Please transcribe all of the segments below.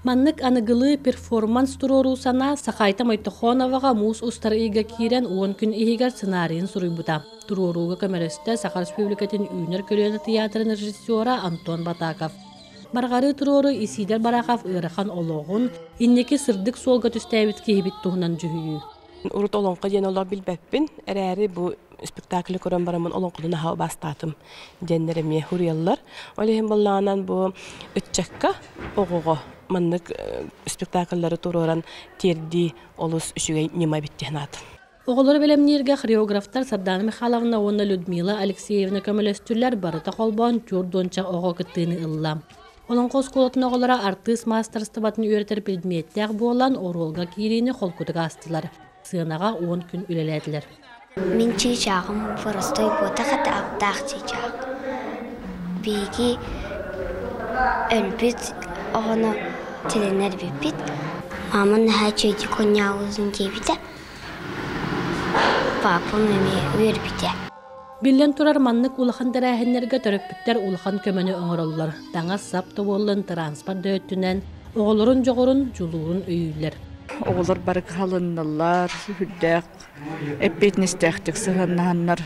Маннык аныгылыы перформанс туруоруу санаа Сахайта Мойтохоноваҕа муус устар ыйга киирэн 10 күн иһигэр сценарийын суруйбута. Туруорууга көмөлөстө Саха Республикатын Үүнэр көлүөнэ тыйаатырын режиссера Антон Батаков. Барҕарыы туруору Исидор Барахов ыарахан олоҕун, инники сырдык суолга түстээбит киһибит туһунан дьүһүйүү. Урут олоҥхо диэн олох билбэппин, эрээри бу спектаклы көрөн бараммын олоҥхону наһаа убаастаатым диэннэр эмиэ суруйаллар. Ол иһин буоллаҕынан бу ыччакка, оҕоҕо маннык спектакльлары туруоран тиэрдии олус үчүгэй ньыма эбит диэн аатым. Оҕолору бэлэмнииргэ хореографтар Сардаана Михайловна уонна Людмила Алексеевна көмөлөстүлэр, барыта холбоон түөрт уонча оҕо кыттыыны ылла. Олоҥхо оскуолатын оҕолоро артыыс маастарыстыбатын үөрэтэр предметтээх буолан, оруолга киириини холкутук аастылар. Сыанаҕа 10 күн үлэлээтилэр. Мин чыычааҕым боростуой буотах этэ аптаах чыычаах. Биһиги өлбүт оҕону тилиннэр эбиппит. Мама наһаа үчүгэйдик оонньообутун диэбитэ. Папам эмиэ үөрбүтэ. Биллэн турар, маннык улахан тэрээһиннэргэ төрөппүттэр улахан көмөнү оҥороллор. Таҥас-сап да буоллун, транспорт да өттүнэн оҕолорун дьоҕурун, дьулуурун өйүүллэр. Оҕолор бары кыһалынналлар, сүрдээх эппиэтинэстээхтик сыһыаннаһаннар,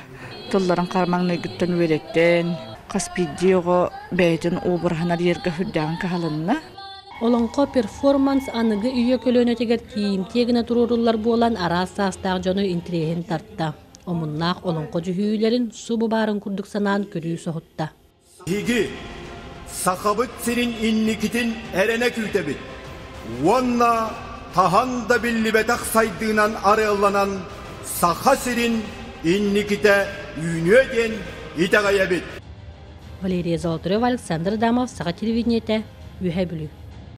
тылларын харамаҥнайгыттан үөрэттэн, хас биирдии оҕо бэйэтин обраһын арыйарга сүрдээҕин кыһалынна. Олоҥхо перформанс аныгы үйэ көлүөнэтигэр тиийимтиэ гына туруоруллар буолан араас саастаах дьону интириэһин тарта. Омуннаах олоҥхо дьүһүйүүлэрин субу баарын курдук санаан көрүү соһутта. Биһиги Сахабыт сирин инникитин эрэнэ күүтэбит уонна хаһан да биллибэтэх сайдыынан арыалланан Саха сирин инникитэ үүнүө диэн итэҕэйэбит. Валерия Золотарева, Александр Адамов, Саха телевидениетэ, Үөһээ Бүлүү.